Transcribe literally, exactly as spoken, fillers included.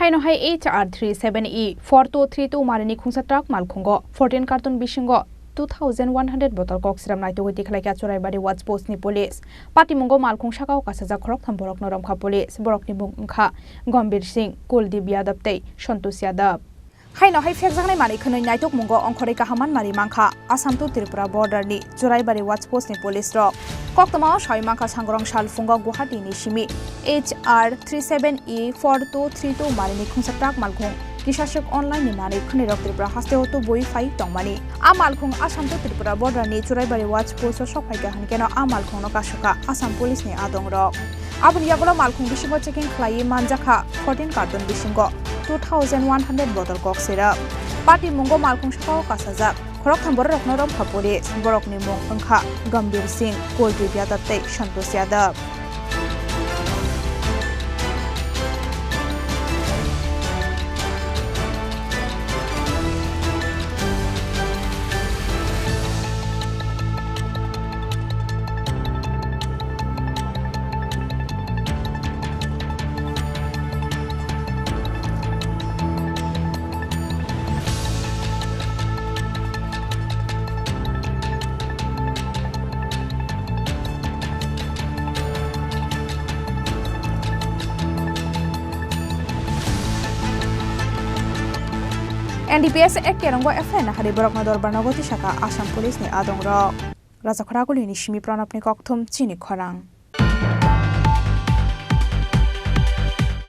Haino hai H R three seven E four two three two marini khungsa truck malkhungo fourteen carton bisingo two thousand one hundred bottle kok siram naitugwi tikhlaikha Churaibari watch post ni police. Patimungo malkhung sakao kasajak khoroktham borokno romkha police. Borokni mung wngkha Gambhir Singh, Kuldeep Yadav tei Santosh Yadav. Haino hai phekjaknai manwi khwnwi naitukmungo ongkhorwi kaham manmari mankha Assam to Tripura border ni Churaibari watch post ni police rok. Koktwmao sawi mankha, sangrong salphungo Guwahati ni simi H R three seven E four two three two marini khungsa truck malkhung kisaswk online ni manwi khwnwi rok Tripura hasteo tubui phai tongmani. A malkhung Assam to Tripura border ni Churaibari watch post o sokphaikha, hinkeno a malkhungno kasukha Assam police ni adong rok. Aboni yagulo malkhung bisingo checking khlaiwi manjakha fourteen carton bisingo two thousand one hundred bottle kok siram. Patimungo malkhung sakao kasajak khoroktham bororokno romkha police. Borokni mung wngkha Gambhir Singh, Kuldeep Yadav tei Santosh Yadav. N D P S Act kerongo F I R nahari borokno dorbar nogo tisaka Assam Police ni adongrok. Rajakhora Gulini simi Pranabni kokthum chini khorang.